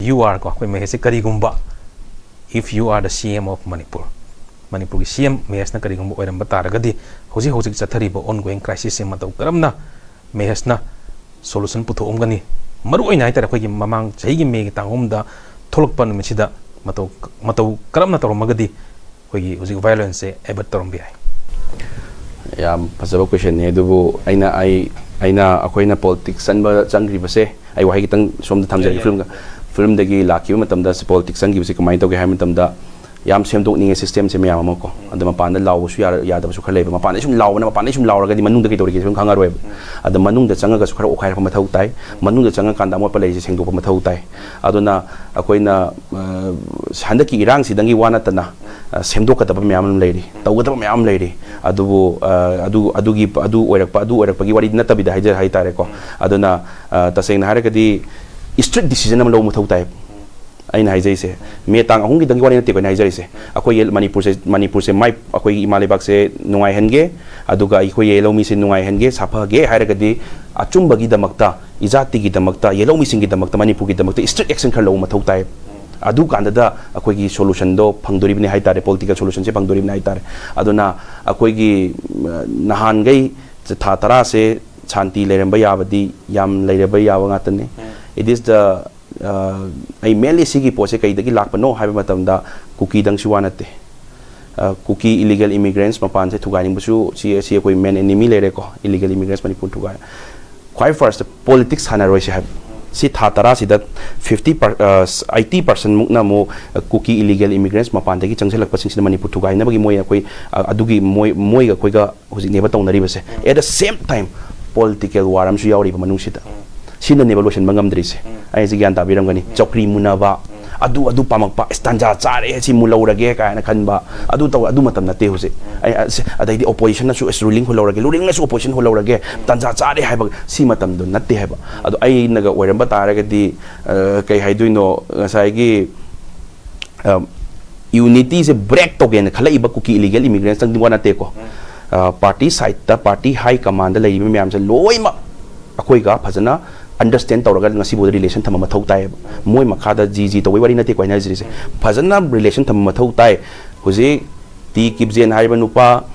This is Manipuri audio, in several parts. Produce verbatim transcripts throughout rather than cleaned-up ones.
You are ꯀꯣ, ꯑꯩꯈꯣꯏ ꯃꯍꯦꯁꯁꯦ ꯀꯔꯤꯒꯨꯝꯕ, if you are the C M of Manipur, ꯃꯅꯤꯄꯨꯔꯒꯤ C M ꯃꯍꯦꯁꯅ ꯀꯔꯤꯒꯨꯝꯕ ꯑꯣꯏꯔꯝꯕ ꯇꯥꯔꯒꯗꯤ, ꯍꯧꯖꯤꯛ ꯍꯧꯖꯤꯛ ꯆꯠꯊꯔꯤꯕ ongoing crisisꯁꯦ ꯃꯇꯧ ꯀꯔꯝꯅ ꯃꯍꯦꯁꯅ solution ꯄꯨꯊꯣꯛꯑꯝꯒꯅꯤ? ꯃꯔꯨ ꯑꯣꯏꯅ ꯍꯥꯏꯇꯥꯔꯦ, ꯑꯩꯈꯣꯏꯒꯤ ꯃꯃꯥꯡ ꯆꯍꯤꯒꯤ ꯃꯦꯒꯤ ꯇꯥꯡ ꯑꯍꯨꯝꯗ ꯊꯣꯛꯂꯛꯄ ꯅꯨꯃꯤꯠꯁꯤꯗ ꯃꯇꯧ, ꯃꯇꯧ ꯀꯔꯝꯅ ꯇꯧꯔꯝꯃꯒꯗꯤ ꯑꯩꯈꯣꯏꯒꯤ ꯍꯧꯖꯤꯛ violenceꯁꯦ avoid ꯇꯧꯔꯝꯕ ꯌꯥꯏ? ꯌꯥꯝ ꯐꯖꯕ questionꯅꯦ꯫ ꯑꯗꯨꯕꯨ ꯑꯩꯅ, ꯑꯩ, ꯑꯩꯅ, ꯑꯩꯈꯣꯏꯅ politics ꯆꯪꯕ, ꯆꯪꯈ꯭ꯔꯤꯕꯁꯦ, ꯑꯩ ꯋꯥꯍꯩ ꯈꯤꯇꯪ ꯁꯣꯝꯗ ꯊꯝꯖꯒꯦ꯫ ꯌꯥꯏ, ꯌꯥꯏ꯫ Filmꯒ, filmꯗꯒꯤ ꯂꯥꯛꯈꯤꯕ ꯃꯇꯝꯗ politics ꯆꯪꯈꯤꯕꯁꯦ ꯀꯃꯥꯏꯅ ꯇꯧꯒꯦ ꯍꯥꯏꯕ ꯃꯇꯝꯗ, ꯌꯥꯝ ꯁꯦꯝꯗꯣꯛꯅꯤꯡꯉꯦ systemꯁꯦ ꯃꯌꯥꯝ ꯑꯃ ꯀꯣ꯫ ꯑꯗꯣ ꯃꯄꯥꯟꯗ ꯂꯥꯎꯕꯁꯨ ꯌꯥꯔ-, ꯌꯥꯗꯕꯁꯨ ꯈꯔ ꯂꯩꯕ꯫ ꯃꯄꯥꯟꯗ ꯁꯨꯝ ꯂꯥꯎꯕꯅ, ꯃꯄꯥꯟꯗ ꯁꯨꯝ ꯂꯥꯎꯔꯒꯗꯤ ꯃꯅꯨꯡꯗ ꯀꯩꯗꯧꯔꯤꯒꯦ ꯁꯨꯝ ꯈꯪꯉꯔꯣꯏꯕ꯫ ꯑꯗ ꯃꯅꯨꯡꯗ ꯆꯪꯉꯒꯁꯨ ꯈꯔ ꯑꯣꯠꯈꯥꯏꯔꯛꯄ ꯃꯊꯧ ꯇꯥꯏ꯫ ꯃꯅꯨꯡꯗ ꯆꯪꯉꯀꯥꯟꯗ ꯑꯃꯣꯠꯄ ꯂꯩꯔꯤꯁꯦ ꯁꯦꯡꯗꯣꯛꯄ ꯃꯊꯧ ꯇꯥꯏ꯫ ꯑꯗꯨꯅ ꯑꯩꯈꯣꯏꯅ, ꯑ, ꯍꯟꯗꯛꯀꯤ ꯏꯔꯥꯡꯁꯤꯗꯪꯒꯤ ꯋꯥ ꯅꯠꯇꯅ, ꯑ, ꯁꯦꯝꯗꯣꯛꯀꯗꯕ ꯃꯌꯥꯝ ꯑꯃ ꯂꯩꯔꯤ, ꯇꯧꯒꯗꯕ ꯃꯌꯥꯝ ꯑꯃ ꯂꯩꯔꯤ꯫ ꯑꯗꯨꯕꯨ, ꯑ, ꯑꯗꯨ, ꯑꯗꯨꯒꯤ, ꯑꯗꯨ ꯑꯣꯏꯔꯛꯄ, ꯑꯗꯨ ꯑꯣꯏꯔꯛꯄꯒꯤ ꯋꯥꯔꯤ ꯅꯠꯇꯕꯤꯗ ꯍꯥꯏꯖ-, ꯍꯥꯏꯇꯥꯔꯦꯀꯣ꯫ ꯑꯗꯨꯅ, ꯑ, ꯇꯁꯦꯡꯅ ꯍꯥꯏꯔꯒꯗꯤ strict decision ꯑꯃ ꯂꯧꯕ ꯃꯊꯧ ꯇꯥꯏ꯫ ꯑꯩꯅ ꯍꯥꯏꯖꯔꯤꯁꯦ, ꯃꯦ ꯇꯥꯡ ꯑꯍꯨꯝꯒꯤꯗꯪꯒꯤ ꯋꯥꯔꯤ ꯅꯠꯇꯦꯀꯣ ꯑꯩꯅ ꯍꯥꯏꯖꯔꯤꯁꯦ꯫ ꯑꯩꯈꯣꯏꯒꯤ ꯃꯅꯤꯄꯨꯔꯁꯦ, ꯃꯅꯤꯄꯨꯔꯁꯦ ꯃꯥꯏ, ꯑꯩꯈꯣꯏꯒꯤ ꯏꯃꯥ ꯂꯩꯕꯥꯛꯁꯦ ꯅꯨꯡꯉꯥꯏꯍꯟꯒꯦ, ꯑꯗꯨꯒ ꯑꯩꯈꯣꯏ ꯌꯦꯜꯍꯧꯃꯤꯁꯦ ꯅꯨꯡꯉꯥꯏꯍꯟꯒꯦ, ꯁꯥꯐꯍꯟꯒꯦ ꯍꯥꯏꯔꯒꯗꯤ ꯑꯆꯨꯝꯕꯒꯤꯗꯃꯛꯇ, ꯏꯖꯥꯇꯤꯒꯤꯗꯃꯛꯇ, ꯌꯦꯜꯍꯧꯃꯤꯁꯤꯡꯒꯤꯗꯃꯛꯇ, ꯃꯅꯤꯄꯨꯔꯒꯤꯗꯃꯛꯇ strict action ꯈꯔ ꯂꯧꯕ ꯃꯊꯧ ꯇꯥꯏ꯫ ꯑꯗꯨ ꯀꯥꯟꯗꯗ ꯑꯩꯈꯣꯏꯒꯤ solutionꯗꯣ ꯐꯪꯗꯣꯔꯤꯕꯅꯤ ꯍꯥꯏꯇꯥꯔꯦ, political solutionꯁꯦ ꯐꯪꯗꯣꯔꯤꯕꯅꯤ ꯍꯥꯏꯇꯥꯔꯦ꯫ ꯑꯗꯨꯅ ꯑꯩꯈꯣꯏꯒꯤ, ꯑ, ꯅꯍꯥꯟꯈꯩ ꯊꯥ ꯇꯔꯥꯁꯦ ꯁꯥꯟꯇꯤ ꯂꯩꯔꯝꯕ ꯌꯥꯕꯗꯤ ꯌꯥꯝ ꯂꯩꯔꯕ ꯌꯥꯕ ꯉꯥꯛꯇꯅꯤ꯫ It is the, ꯑ, ꯑꯩ mainly ꯁꯤꯒꯤ ꯄꯣꯠꯁꯦ ꯀꯩꯗꯒꯤ ꯂꯥꯛꯄꯅꯣ ꯍꯥꯏꯕ ꯃꯇꯝꯗ ꯀꯨꯀꯤꯗꯪꯁꯨ ꯋꯥ ꯅꯠꯇꯦ꯫ ꯑ, ꯀꯨꯀꯤ illegal immigrants ꯃꯄꯥꯟꯁꯦ ꯊꯨꯒꯥꯏꯅꯤꯡꯕꯁꯨ ꯁꯤ, ꯁꯤ ꯑꯩꯈꯣꯏ main enemy ꯂꯩꯔꯦꯀꯣ, illegal immigrants ꯃꯅꯤꯄꯨꯔ ꯊꯨꯒꯥꯏ꯫ ꯈ꯭ꯋꯥꯏ first politics ꯁꯥꯟꯅꯔꯣꯏꯁꯦ ꯍꯥꯏꯕ꯫ ꯁꯤ ꯊꯥ ꯇꯔꯥꯁꯤꯗ fifty per-, ꯑ, eighty percent ꯃꯨꯛꯅ ꯑꯃꯨꯛ, ꯑ, ꯀꯨꯀꯤ illegal immigrants ꯃꯄꯥꯟꯗꯒꯤ ꯆꯪꯁꯤꯜꯂꯛꯄꯁꯤꯡꯁꯤꯅ ꯃꯅꯤꯄꯨꯔ ꯊꯨꯒꯥꯏꯅꯕꯒꯤ ꯃꯣꯏ ꯑꯩꯈꯣꯏ, ꯑ, ꯑꯗꯨꯒꯤ ꯃꯣꯏ, ꯃꯣꯏꯒ ꯑꯩꯈꯣꯏꯒ ꯍꯧꯖꯤꯛꯅꯦꯕ ꯇꯧꯅꯔꯤꯕꯁꯦ꯫ At the same time political war ꯑꯃꯁꯨ ꯌꯥꯎꯔꯤꯕ ꯃꯅꯨꯡꯁꯤꯗ꯫ ꯁꯤꯅꯅꯦꯕ ꯂꯣꯏꯁꯤꯟꯕ ꯉꯝꯗ꯭ꯔꯤꯁꯦ꯫ ꯑꯩꯁꯦ ꯒ꯭ꯌꯥꯟ ꯇꯥꯕꯤꯔꯝꯒꯅꯤ꯫ ꯆꯧꯀ꯭ꯔꯤ ꯃꯨꯟꯅꯕ, ꯑꯗꯨ, ꯑꯗꯨ ꯄꯥꯝꯃꯛꯄ, "ꯑꯁ, ꯇꯥꯟꯖꯥ ꯆꯥꯔꯦ, ꯁꯤ ꯃꯨꯜꯍꯧꯔꯒꯦ" ꯀꯥꯏꯅ ꯈꯟꯕ, ꯑꯗꯨ ꯇꯧ, ꯑꯗꯨ ꯃꯇꯝ ꯅꯠꯇꯦ ꯍꯧꯖꯤꯛ꯫ ꯑꯩ, ꯑꯁ, ꯑꯗꯩꯗꯤ oppositionꯅꯁꯨ, "ꯑꯁ, rulingꯁꯨ ꯂꯧꯔꯒꯦ, rulingꯅꯁꯨ oppositionꯁꯨ ꯂꯧꯔꯒꯦ, ꯇꯥꯟꯖꯥ ꯆꯥꯔꯦ" ꯍꯥꯏꯕ ꯁꯤ ꯃꯇꯝꯗꯣ ꯅꯠꯇꯦ ꯍꯥꯏꯕ꯫ ꯑꯗꯣ ꯑꯩꯅꯒ ꯑꯣꯏꯔꯝꯕ ꯇꯥꯔꯒꯗꯤ, ꯑ, ꯀꯩ ꯍꯥꯏꯗꯣꯏꯅꯣ, ꯉꯁꯥꯏꯒꯤ, ꯑ, unityꯁꯦ break ꯇꯧꯒꯦꯅ ꯈꯜꯂꯛꯏꯕ ꯀꯨꯀꯤ illegal immigrants ꯇꯪꯗꯤ ꯋꯥ ꯅꯠꯇꯦꯀꯣ꯫ ꯑ, party sideꯇ, party high commandꯗ ꯂꯩꯔꯤꯕ ꯃꯌꯥꯝꯁꯦ ꯂꯣꯏꯅꯃꯛ ꯑꯩꯈꯣꯏꯒ ꯐꯖꯅ ꯑꯟꯗꯔꯁ꯭ꯇꯦꯟ ꯇꯧꯔꯒ ꯉꯁꯤꯐꯥꯎꯗ ꯔꯤꯂꯦꯁꯟ ꯊꯝꯕ ꯃꯊꯧ ꯇꯥꯏꯌꯦꯕ꯫ ꯃꯣꯏ ꯃꯈꯥꯗ ꯖꯤ ꯖꯤ ꯇꯧꯕꯩ ꯋꯥꯔꯤ ꯅꯠꯇꯦꯀꯣ ꯑꯩꯅ ꯍꯥꯏꯖꯔꯤꯁꯦ꯫ ꯐꯖꯅ ꯔꯤꯂꯦꯁꯟ ꯊꯝꯕ ꯃꯊꯧ ꯇꯥꯏ꯫ ꯍꯧꯖꯤꯛ ꯇꯤ ꯀꯤꯞꯖꯦꯟ ꯍꯥꯏꯔꯤꯕ ꯅꯨꯄꯥ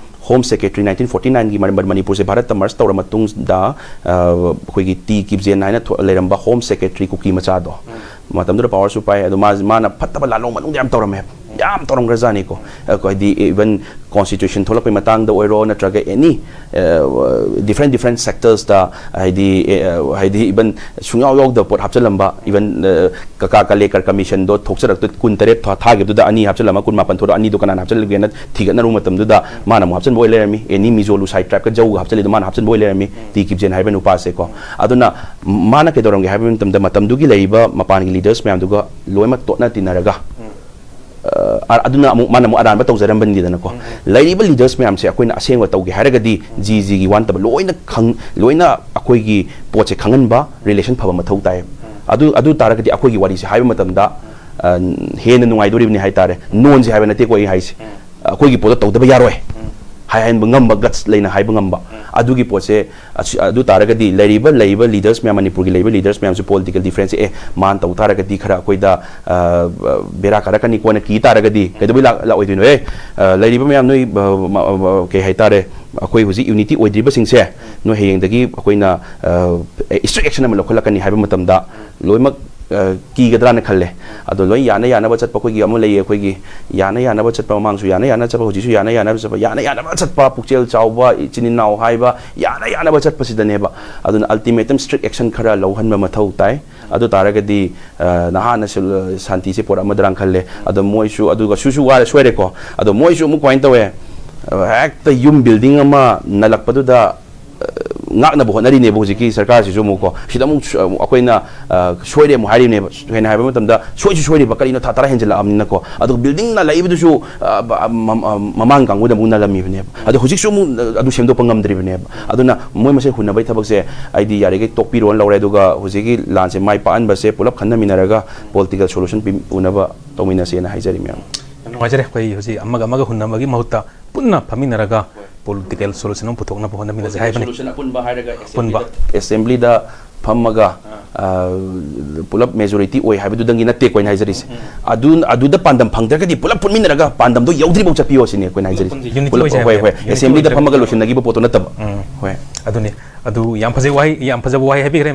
ꯍꯣꯝ ꯁꯦꯀ꯭ꯔꯦꯇꯔꯤ ꯅꯥꯏꯟꯇꯤꯟ ꯐꯣꯔꯇꯤ ꯅꯥꯏꯟꯒꯤ ꯃꯅꯤꯄꯨꯔꯁꯦ ꯚꯥꯔꯠꯇ ꯃꯔꯁ ꯇꯧꯔ ꯃꯇꯨꯡꯗ, ꯑ, ꯑꯩꯈꯣꯏꯒꯤ ꯇꯤ ꯀꯤꯞꯖꯦꯟ ꯍꯥꯏꯅ ꯊꯣ-, ꯂꯩꯔꯝꯕ ꯍꯣꯝ ꯁꯦꯀ꯭ꯔꯦꯇꯔꯤ ꯀꯨꯀꯤ ꯃꯆꯥꯗꯣ, ꯃꯇꯝꯗꯨꯗ ꯄꯋꯥꯔꯁꯨ ꯄꯥꯏ, ꯑꯗꯣ ꯃꯥ, ꯃꯥꯅ ꯐꯠꯇꯕ ꯂꯥꯜꯂꯣꯡ ꯃꯅꯨꯡꯗ ꯌꯥꯝ ꯇꯧꯔꯝꯃꯦ, ꯌꯥꯝ ꯇꯧꯔꯝꯈ꯭ꯔꯖꯥꯠꯅꯤꯀꯣ꯫ ꯑ, ꯍꯥꯏꯗꯤ ꯏꯚꯟ ꯀꯣꯟꯁꯇꯤꯇ꯭ꯌꯨꯁꯟ ꯊꯣꯛꯂꯛꯄꯩ ꯃꯇꯥꯡꯗ ꯑꯣꯏꯔꯣ, ꯅꯠꯇ꯭ꯔꯒ ꯑꯦꯅꯤ ꯗꯤꯐ꯭ꯔꯦꯟ ꯗꯤꯐ꯭ꯔꯦꯟ ꯁꯦꯛꯇꯔꯁꯇ, ꯍꯥꯏꯗꯤ, ꯑ, ꯍꯥꯏꯗꯤ ꯏꯚꯟ ꯁꯨꯡꯌꯥꯎ ꯌꯥꯎꯗꯕ ꯄꯣꯠ ꯍꯥꯞꯆꯤꯜꯂꯝꯕ, ꯏꯚꯟ, ꯑ, ꯀꯀꯥ ꯀꯂꯦꯀꯔ ꯀꯃꯤꯁꯟꯗꯣ ꯊꯣꯛꯆꯔꯛꯇ ꯀꯨꯟꯇꯔꯦꯠ ꯊꯥ-, ꯊꯥꯈꯤꯕꯗꯨꯗ ꯑꯅꯤ ꯍꯥꯞꯆꯤꯜꯂꯝꯃ ꯀꯨꯟꯃꯥꯄꯟ ꯊꯣꯛꯂꯛ ꯑꯅꯤꯗꯣ ꯀꯅꯥꯅ ꯍꯥꯞꯆꯤꯜꯂꯒꯦꯅ ꯊꯤꯒꯠꯅꯔꯨꯕ ꯃꯇꯝꯗꯨꯗ ꯃꯥꯅ ꯑꯃꯨꯛ ꯍꯥꯞꯆꯤꯟꯕ ꯑꯣꯏ ꯂꯩꯔꯝꯃꯤ꯫ ꯑꯦꯅꯤ ꯃꯤꯖꯣ ꯂꯨꯁꯥꯏ ꯇ꯭ꯔꯥꯏꯞꯀ ꯖꯧꯒ ꯍꯥꯞꯆꯤꯜꯂꯤꯗꯣ ꯃꯥꯅ ꯍꯥꯞꯆꯤꯟꯕ ꯑꯣꯏ ꯂꯩꯔꯝꯃꯤ, ꯇꯤ ꯀꯤꯞꯖꯦꯟ ꯍꯥꯏꯕ ꯅꯨꯄꯥꯁꯦꯀꯣ꯫ ꯑꯗꯨꯅ ꯃꯥꯅ ꯀꯩꯗꯧꯔꯝꯒꯦ ꯍꯥꯏꯕ ꯃꯇꯝꯗ ꯃꯇꯝꯗꯨꯒꯤ ꯂꯩꯔꯤꯕ ꯃꯄꯥꯟꯒꯤ ꯂꯤꯗꯔꯁ ꯃꯌꯥꯝꯗꯨꯒ ꯂꯣꯏꯅꯃꯛ ꯇꯣꯠꯅ ꯇꯤꯟꯅꯔꯒ, ꯑ, ꯑꯗꯨꯅ ꯑꯃꯨꯛ ꯃꯥꯅ ꯑꯃꯨꯛ ꯑꯔꯥꯟꯕ ꯇꯧꯖꯔꯝꯕꯅꯤꯗꯅꯀꯣ꯫ ꯂꯩꯔꯤꯕ ꯂꯤꯗꯔꯁ ꯃꯌꯥꯝꯁꯦ ꯑꯩꯈꯣꯏꯅ ꯑꯁꯦꯡꯕ ꯇꯧꯒꯦ ꯍꯥꯏꯔꯒꯗꯤ ꯖꯤ ꯖꯤꯒꯤ ꯋꯥ ꯅꯠꯇꯕ ꯂꯣꯏꯅ ꯈꯪ-, ꯂꯣꯏꯅ ꯑꯩꯈꯣꯏꯒꯤ ꯄꯣꯠꯁꯦ ꯈꯪꯍꯟꯕ, ꯔꯤꯂꯦꯁꯟ ꯐꯕ ꯃꯊꯧ ꯇꯥꯏ꯫ ꯑꯗꯨ, ꯑꯗꯨ ꯇꯥꯔꯒꯗꯤ ꯑꯩꯈꯣꯏꯒꯤ ꯋꯥꯔꯤꯁꯦ ꯍꯥꯏꯕ ꯃꯇꯝꯗ, ꯑ, ꯍꯦꯟꯅ ꯅꯨꯡꯉꯥꯏꯗꯣꯔꯤꯕꯅꯤ ꯍꯥꯏꯇꯥꯔꯦ꯫ ꯅꯣꯟꯁꯦ ꯍꯥꯏꯕ ꯅꯠꯇꯦꯀꯣ ꯑꯩ ꯍꯥꯏꯁꯦ꯫ ꯑꯩꯈꯣꯏꯒꯤ ꯄꯣꯠꯇꯣ ꯇꯧꯗꯕ ꯌꯥꯔꯣꯏ ꯍꯥꯏꯍꯟꯕ ꯉꯝꯕ, ꯒꯠꯁ ꯂꯩꯅ ꯍꯥꯏꯕ ꯉꯝꯕ꯫ ꯑꯗꯨꯒꯤ ꯄꯣꯠꯁꯦ, ꯑꯁꯤ-, ꯑꯗꯨ ꯇꯥꯔꯒꯗꯤ ꯂꯩꯔꯤꯕ, ꯂꯩꯔꯤꯕ ꯂꯤꯗꯔꯁ ꯃꯌꯥꯝ, ꯃꯅꯤꯄꯨꯔꯒꯤ ꯂꯩꯔꯤꯕ ꯂꯤꯗꯔꯁ ꯃꯌꯥꯝꯁꯨ ꯄꯣꯂꯤꯇꯤꯀꯦꯜ ꯗꯤꯐ꯭ꯔꯦꯟꯁꯁꯦ, ꯑꯦ, ꯃꯥꯅ ꯇꯧ ꯇꯥꯔꯒꯗꯤ ꯈꯔ ꯑꯩꯈꯣꯏꯗ, ꯑ, ꯕꯦꯔꯥ ꯀꯥꯔꯛꯀꯅꯤꯀꯣꯅ ꯀꯤ ꯇꯥꯔꯒꯗꯤ ꯀꯩꯗꯧꯕꯩ ꯂꯥꯛ-, ꯂꯥꯛꯑꯣꯏꯗꯣꯏꯅꯣ? ꯑꯦ, ꯑ, ꯂꯩꯔꯤꯕ ꯃꯌꯥꯝ ꯅꯣꯏ, ꯑ, ꯃ-, ꯑ, ꯀꯩ ꯍꯥꯏꯇꯥꯔꯦ, ꯑꯩꯈꯣꯏ ꯍꯧꯖꯤꯛ ꯌꯨꯅꯤꯇꯤ ꯑꯣꯏꯗ꯭ꯔꯤꯕꯁꯤꯡꯁꯦ ꯅꯣꯏ ꯍꯌꯦꯡꯗꯒꯤ ꯑꯩꯈꯣꯏꯅ, ꯑ, ꯏꯁꯇ꯭ꯔꯤꯛ ꯑꯦꯛꯁꯟ ꯑꯃ ꯂꯧꯈꯠꯂꯛꯀꯅꯤ ꯍꯥꯏꯕ ꯃꯇꯝꯗ ꯂꯣꯏꯅꯃꯛ, ꯑ, ꯀꯤꯒꯗ꯭ꯔꯥꯅ ꯈꯜꯂꯦ꯫ ꯑꯗꯣ ꯂꯣꯏ ꯌꯥꯅ ꯌꯥꯅꯕ ꯆꯠꯄ ꯑꯩꯈꯣꯏꯒꯤ ꯑꯃ ꯂꯩꯌꯦ, ꯑꯩꯈꯣꯏꯒꯤ ꯌꯥꯅ ꯌꯥꯅꯕ ꯆꯠꯄ, ꯃꯃꯥꯡꯁꯨ ꯌꯥꯅ ꯌꯥꯅꯕ ꯆꯠꯄ, ꯍꯧꯖꯤꯛꯁꯨ ꯌꯥꯅ ꯌꯥꯅꯕ ꯆꯠꯄ, ꯌꯥꯅ ꯌꯥꯅꯕ ꯆꯠꯄ, ꯄꯨꯛꯆꯦꯜ ꯆꯥꯎꯕ, ꯏꯆꯤꯟ ꯏꯅꯥꯎ ꯍꯥꯏꯕ, ꯌꯥꯅ ꯌꯥꯅꯕ ꯆꯠꯄꯁꯤꯗꯅꯦꯕ꯫ ꯑꯗꯨꯅ ꯑꯜꯇꯤꯃꯦꯇꯝ, ꯏꯁꯇ꯭ꯔꯤꯛ ꯑꯦꯛꯁꯟ ꯈꯔ ꯂꯧꯍꯟꯕ ꯃꯊꯧ ꯇꯥꯏ꯫ ꯑꯗꯨ ꯇꯥꯔꯒꯗꯤ, ꯑ, ꯅꯍꯥꯟꯅ ꯁꯤꯜ-, ꯁꯥꯟꯇꯤꯁꯦ ꯄꯨꯔꯛꯑꯝꯃꯗ꯭ꯔꯥꯅ ꯈꯜꯂꯦ꯫ ꯑꯗꯣ ꯃꯣꯏꯁꯨ, ꯑꯗꯨꯒ ꯁꯨꯁꯨ ꯋꯥꯔꯦ, ꯁꯣꯏꯔꯦꯀꯣ꯫ ꯑꯗꯣ ꯃꯣꯏꯁꯨ ꯑꯃꯨꯛ ꯀꯃꯥꯏꯅ ꯇꯧꯋꯦ? ꯑ, ꯍꯦꯛꯇ ꯌꯨꯝ ꯕꯤꯜꯗꯤꯡ ꯑꯃ ꯅꯜꯂꯛꯄꯗꯨꯗ, ꯑ, ꯉꯥꯛꯅꯕ ꯍꯣꯠꯅꯔꯤꯅꯦꯕ ꯍꯧꯖꯤꯛꯀꯤ ꯁꯔꯀꯥꯔꯁꯤꯁꯨ ꯑꯃꯨꯛꯀꯣ꯫ ꯁꯤꯗ ꯑꯃꯨꯛ ꯁ-, ꯑꯃꯨꯛ ꯑꯩꯈꯣꯏꯅ, ꯑ, ꯁꯣꯏꯔꯦ ꯑꯃꯨꯛ ꯍꯥꯏꯔꯤꯅꯦꯕ꯫ ꯁꯦꯡꯅ ꯍꯥꯏꯕ ꯃꯇꯝꯗ ꯁꯣꯏꯁꯨ ꯁꯣꯏꯔꯤꯕ, ꯀꯔꯤꯅꯣ ꯊꯥ ꯇꯔꯥ ꯍꯦꯟꯖꯜꯂꯛꯑꯕꯅꯤꯅꯀꯣ꯫ ꯑꯗꯨꯒ ꯕꯤꯜꯗꯤꯡ ꯅꯜꯂꯛꯏꯕꯗꯨꯁꯨ, ꯑ, ꯕ-, ꯑ, ꯃ-, ꯑ, ꯃꯃꯥꯡ ꯀꯥꯡꯕꯨꯗ ꯑꯃꯨꯛ ꯅꯜꯂꯝꯃꯤꯕꯅꯦꯕ꯫ ꯑꯗꯣ ꯍꯧꯖꯤꯛꯁꯨ ꯑꯃꯨꯛ, ꯑ, ꯑꯗꯨ ꯁꯦꯝꯗꯣꯛꯄ ꯉꯝꯗ꯭ꯔꯤꯕꯅꯦꯕ꯫ ꯑꯗꯨꯅ ꯃꯣꯏ ꯃꯁꯦꯟ ꯍꯨꯟꯅꯕꯒꯤ ꯊꯕꯛꯁꯦ ꯑꯩꯗꯤ ꯌꯥꯔꯤꯈꯩ ꯇꯣꯛꯄꯤꯔꯣꯅ ꯂꯧꯔꯦ꯫ ꯑꯗꯨꯒ ꯍꯧꯖꯤꯛꯀꯤ ꯂꯥꯟꯁꯦ ꯃꯥꯏ ꯄꯥꯛꯍꯟꯕꯁꯦ ꯄꯨꯂꯞ ꯈꯟꯅꯃꯤꯟꯅꯔꯒ ꯄꯣꯂꯤꯇꯤꯀꯦꯜ ꯁꯣꯂꯨꯁꯟ ꯄꯤ-, ꯄꯨꯅꯕ ꯇꯧꯃꯤꯟꯅꯁꯦꯅ ꯍꯥꯏꯖꯔꯤ ꯃꯌꯥꯝ꯫ ꯌꯥꯝ ꯅꯨꯡꯉꯥꯏꯖꯔꯦ꯫ ꯑꯩꯈꯣꯏ ꯍꯧꯖꯤꯛ ꯑꯃꯒ ꯑꯃꯒ ꯍꯨꯟꯅꯕꯒꯤ ꯃꯍꯨꯠꯇ ꯄꯨꯟꯅ ꯐꯝꯃꯤꯟꯅꯔꯒ ꯄꯣꯂꯤꯇꯤꯀꯦꯜ ꯁꯣꯂꯨꯁꯟ ꯑꯃ ꯄꯨꯊꯣꯛꯅꯕ ꯍꯣꯠꯅꯃꯤꯟꯅꯁꯦ ꯍꯥꯏꯕꯅꯤ꯫ ꯁꯣꯂꯨꯁꯟ ꯑꯄꯨꯟꯕ ꯍꯥꯏꯔꯒ ꯑꯄꯨꯟꯕ꯫ ꯑꯦꯁꯦꯝꯕ꯭ꯂꯤꯗ, ꯑꯦꯁꯦꯝꯕ꯭ꯂꯤꯗ ꯐꯝꯃꯒ ꯑ, ꯄꯨꯂꯞ ꯃꯦꯖꯣꯔꯤꯇꯤ ꯑꯣꯏ ꯍꯥꯏꯕꯗꯨꯗꯪꯒꯤ ꯅꯠꯇꯦꯀꯣ ꯑꯩꯅ ꯍꯥꯏꯖꯔꯤꯁꯦ꯫ ꯑꯗꯨ ꯑꯗꯨꯗ ꯄꯥꯟꯗꯝ ꯐꯪꯗ꯭ꯔꯒꯗꯤ ꯄꯨꯂꯞ ꯄꯨꯟꯃꯤꯟꯅꯔꯒ ꯄꯥꯟꯗꯝꯗꯣ ꯌꯧꯗ꯭ꯔꯤꯐꯥꯎ ꯆꯠꯄꯤꯌꯣ ꯁꯤꯅꯦ ꯑꯩꯈꯣꯏꯅ ꯍꯥꯏꯖꯔꯤꯁꯦ꯫ ꯄꯨꯟꯁꯦ, unity ꯄꯨꯂꯞ ꯑꯣꯏꯁꯦ ꯍꯣꯏ ꯍꯥꯏꯕ, ꯍꯣꯏ unity ꯑꯦꯁꯦꯝꯕ꯭ꯂꯤꯗ ꯑꯣꯏꯁꯦ ꯐꯝꯃꯒ ꯍꯥꯏꯕ꯫ ꯂꯣꯏꯁꯤꯟꯅꯈꯤꯕ ꯄꯣꯠꯇꯣ ꯅꯠꯇꯕ꯫ ꯎꯝ꯫ ꯍꯣꯏ꯫ ꯑꯗꯨꯅꯤ꯫ ꯑꯗꯨ ꯌꯥꯝ ꯐꯖꯩ ꯋꯥꯍꯩ, ꯌꯥꯝ ꯐꯖꯕ ꯋꯥꯍꯩ ꯍꯥꯏꯕꯤꯈ꯭ꯔꯦ,